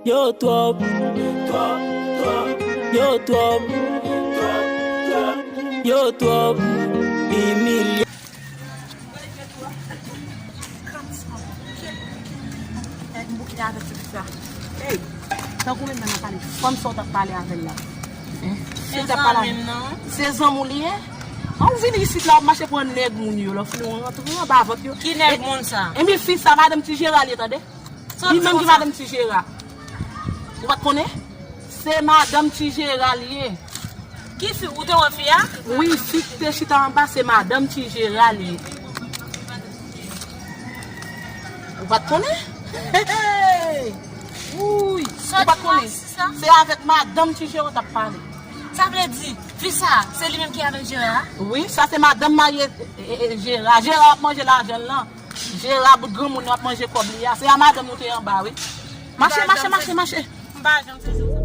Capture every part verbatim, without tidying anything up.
Yo twòp, twòp, twòp, yo twòp, twòp, twòp, yo twòp, imilye. Hey, tankou menm nan pale, fanm sa w t ap pale avè l la. Se t ap pale. Se zanmi w li ye? An, ou vini isit la, w ap mache pran nèg moun yo, lè w fini w rantre anba vant yo. Ki nèg moun sa? Ebyen, fi sa, madanm Ti Jera li ye, tande. Li menm ki madanm Ti Jera. Ou pa t konnen? Se madanm Ti Jera li ye. Ki fi? Ou te wè fi a? Wi, fi ki te chita anba, se madanm Ti Jera li ye. Ou pa t konnen? Hey, hey! Wouy! Ou pa t konnen? Se avèk madanm Ti Jera w t ap pale. Sa vle di, fi sa, se li menm ki avèk Jera a? Wi, sa se madanm marye, e, e, e, Jera. Jera ap manje lajan l lan. Jera bout granmoun nan ap manje kòb li a. Se a madanm nou te anba, wi. Mache, mache, mache, mache. M pa janm sezi sa.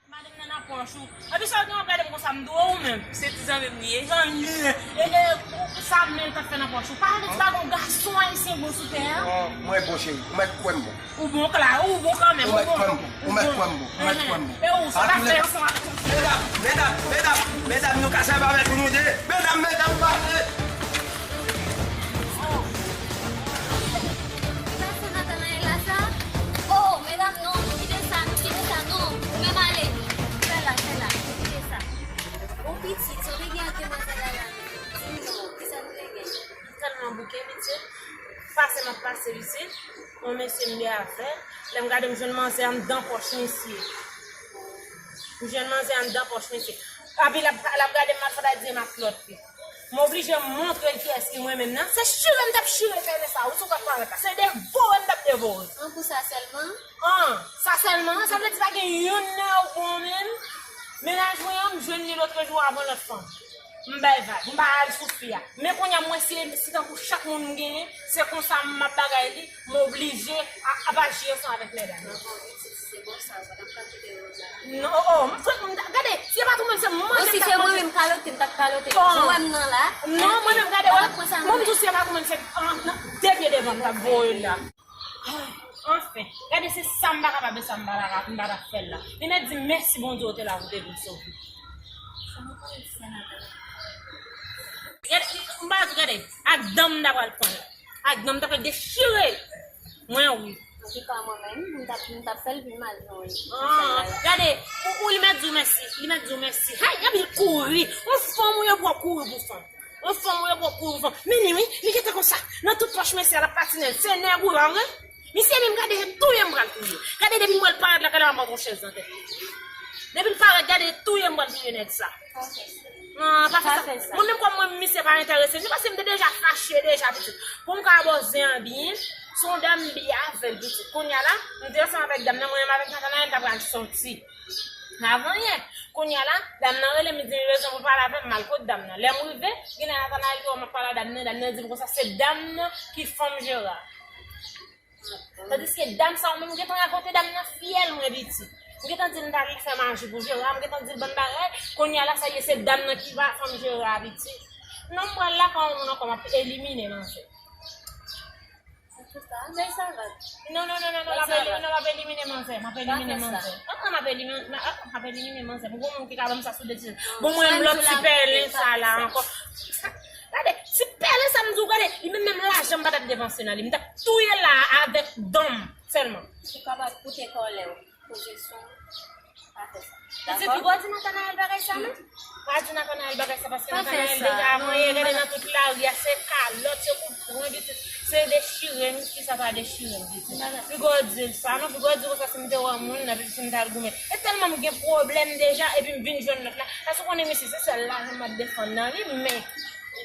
Madanm nan nan pòch ou. Epi sa w gen w ap gade m konsa, m dwe ou menm. Se ti zanmi m li ye. Zanmi, e, e, ou, ou sa menm t ap fè nan pòch ou. Pa vle di pa gon gason ayisyen bon sou tè a. Mwen bon cheri, ou mèt kwè m bon. Ou bon kla, ou bon kanmenm, ou bon. Ou mèt kwè m bon, ou mèt kwè m bon, ou mèt kwè m bon. E ou, sa t ap fè ansanm avèk yon. Medam, medam, medam, medam, nou ka sèvi avèk nou de. Medam, medam, pa vle. Ki pase Nathanaël la sa? Oh, medam, non, nou kite sa, nou kite sa, non. Ou menm ale. Fè la, fè la, nou kite sa. Bon pitit, sa w te gen ak demwazèl la la menm? Di m non, kisa nou te gen? M tèlman bouke, pitit. Pase m ap pase, pitit. Yon mesye m gen avè l. Lè m gade, m jwenn manzè anndan pòch misye. M jwenn manzè anndan pòch misye. Epi l ap, l ap gade m, l ap fè di m ap flòte. M oblije montre l kiyès ki mwen menm nan. Se chire m t ap chire pèlen sa, wi, sou kòt parèt la. Se devore m t ap devore. An pou sa sèlman? An, sa sèlman? Sa vle di pa gen youn nan yo bon menm? Mennaj mwen an, m jwenn li lòtrejou avè yon lòt fanm. M bay vag, m pa al sou fi a. Men kounye a, mwen, si, si tankou chak moun m genyen, se konsa m ap bagay li, m oblije a, ap aji ansanm avèk medam. Non, oh, oh, m fèk, m, gade, si e pa tou menm, se mwen ki t ap kalote. Si se mwen menm kalote, m t ap kalote. Bon. Ou wè m nan la? Non, mwen menm, gade, wè, mwen m tou si e pa tou menm, se, ah, nan, de pye devan m t ap voye l la. Anfen, gade, se sa m pa kapab e sa m pa ta ka, m pa ta fè l la. Li mèt di mèsi Bondye ou te la pou te vin sove. Gade, m pa di, gade, ak dan m ta pral pran l. Ak dan m ta pral dechire l. Mwen, wi. Antouka, mwen menm, m t ap, m t ap fè l pi mal, non, wi. Ah, gade, ou, ou, li mèt di w mèsi, li mèt di w mèsi. Hay, epi l kouri. Yon fanm ou ye pou w ap kouri pou fanm. Yon fanm ou ye pou w ap kouri pou fanm. Men li, wi, li gentan konsa. Nan tout pòch mesye a, l ap patinen. Se nèg ou la, wi. Misye menm gade, se touye m pral touye. Gade, depi m wè l parèt la, gade m ap mete yon chèz nan tèt li. Depi l parèt, gade, touye m pral touye nèg sa. Non, pa fè sa. Mwen menm kòm mwen, misye pa enterese m, se paske m te deja fache deja, pitit. Pou m ka bò zen an byen, se yon dam m byen avè l, pitit. Kounye a la, m te ansanm avèk dam nan, mwen menm avèk Nathanaël, ta pral sòti. Avan yè, kounye a la, dam nan rele m, li di li bezwen pou l pale avè m, m al kot dam nan. Lè m rive, genlè Nathanaël ki wè m ap pale a dam nan, dam nan di m konsa, se dam nan ki fanm Jera. Tandiske dam sa, ou menm, m gentan rakonte dam nan fyèl mwen, pitit. M gentan di l m t al fè maji pou Jera, m gentan di l bann bagay. Kounye a la, sa ye, se dam nan ki pa fanm Jera, pitit. Non, m pral lakay yon moun ankò, m ap elimine manzè. Antouka, men sa va. Non, non, non, non, non, m ap eli-, non, m ap elimine manzè, m ap elimine manzè. Ah, ah, m ap elimine, ah, ah, m ap elimine manzè. M gon moun ki ka ban m sa sou de ti. Bon, mwen, lòt ti pèlen sa la ankò. Gade, ti pèlen sa m di w, gade, li menm, menm lajan m pa t ap depanse nan li. M t ap touye l la avèk dan m sèlman. Ou kapab koute kòlè w, poze son, pa fè sa. Pitit, ou pa di Nathanaël bagay sa, non? Pa di Nathanaël bagay sa, paske Nathanaël deja avoye, gade nan tout lari a, se kalòt, se kout pwen, pitit, se dechire m, kisa pa dechire m, pitit. Piga w di l sa, non, piga w di konsa si m te wè moun nan, epi si m t al goumen. E tèlman m gen pwoblèm deja, epi m vin jwenn lòt la. Paske w konnen, mesye, se sèl lajan m ap defann nan li, men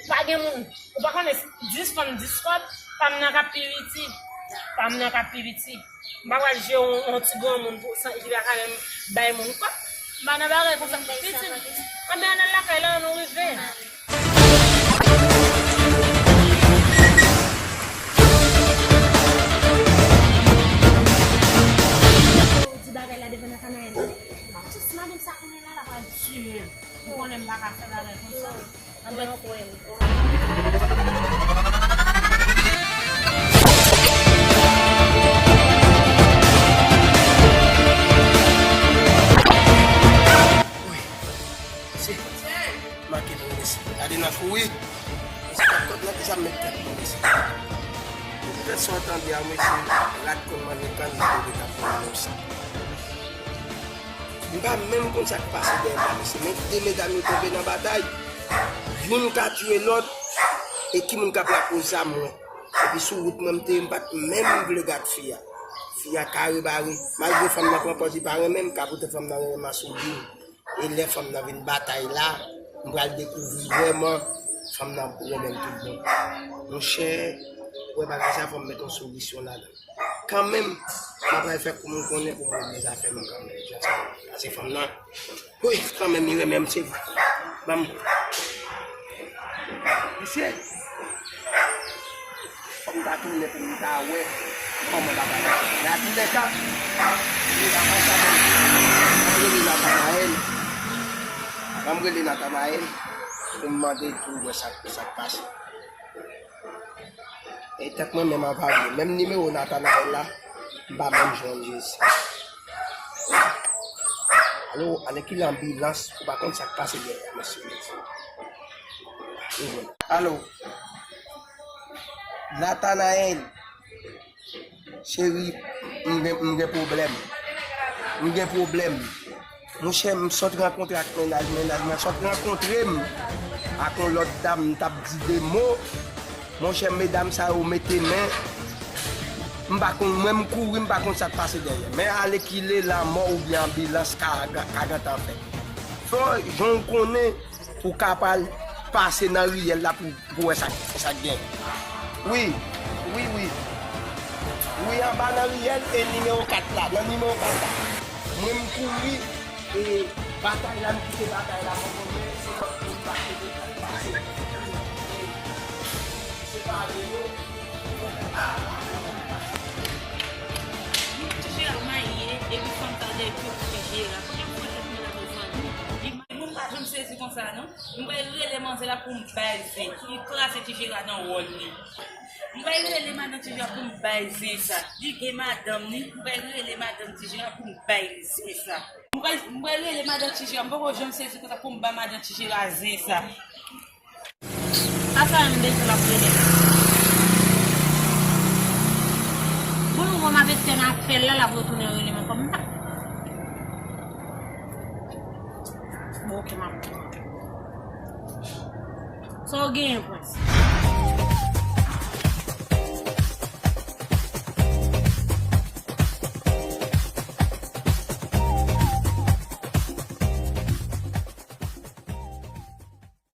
pa gen moun. Ou pa konnen, dis fanm, dis kòb, pa m nan k ap pi piti. Pa m nan k ap pi piti. M pa pral jere yon, yon ti granmoun pou, san, ki pa ka menm bay moun kòb. M pa nan bagay konsa. Pitit, anben, ann al lakay la, ann nou rive. Rat konn manje kann, li tonbe k ap manje yon sik. M pa menm konn sa k pase dèyè Paris, men de medam yo tonbe nan batay. Youn ka tiye lòt, e ki moun k ap lakoz sa, mwen. Epi sou wout mwen m te ye, m pa t menm vle gad fi a. Fi a kare bare. Malgre fanm nan pran pòz li pa renmen m, ka poutèt fanm nan renmen m a souri m. E lè fanm nan vin batay la, m pral dekouvri vrèman fanm nan renmen m tout bon. Monchè, ou wè bagay sa, fò m met yon solisyon ladan. Kanmenm, m ap al fè kou m konnen pou m regle zafè m kanmenm. Paske fanm nan, wi, kanmenm, li renmen m, se vre. Ban m. Mesye, fò m ta tounen pou m ta wè kòman bagay la. Men atoulèka, m ta fè sa, ban m rele Nathanaël. Ban m rele Nathanaël pou m mande pou m wè sa, sa k pase. E tèt mwen menm avale. Menm nimewo Nathanaël la, m pa menm jwenn jezi. Alo, alèkile anbilans, ou pa konn sa k pase dèyè, mesye, mesye. Alo, Nathanaël, cheri, m gen, m gen pwoblèm. M gen pwoblèm. Monchè, m sot rankontre ak mennaj, mennaj mwen sot rankontre m ak yon lòt dam, m t ap di de mo. Monchè, medam sa yo mete men. M pa konn, mwen m kouri, m pa konn sa k pase dèyè. Men alèkile lanmò oubyen anbilans ka, ka gentan fèt. Fò, jan w konnen, ou ka pral pase nan riyèl la pou, pou wè sa, sa k gen. Wi, wi, wi. Wi, anba nan riyèl e nimewo kat la, nan nimewo kat la. Mwen m kouri, e batay la, m kite batay la, konprann, men se lòt moun pa kite pase. Se pa de yo. Ti Jera maye, epi fanm sa dèyè tou Ti Jera. Kote pou mwen tèt mwen la pou fanm? Moun pa janm sezi konsa non. M pral rele manzè la pou m bay zen. Li klase Ti Jera nan wòl li. M pral rele madanm Ti Jera pou m bay zen sa. Li gen madanm li. M pral rele madanm Ti Jera pou m bay zen sa. M pral, m pral rele madanm Ti Jera. M poko janm sezi konsa pou m bay madanm Ti Jera zen sa. Sa fè m bezwen l ap rele. Bon, mwen m ap etenn apèl la, l ap retounen rele m ankò. M pa. Bon, ok, m ap. Sa w genyen, Prens?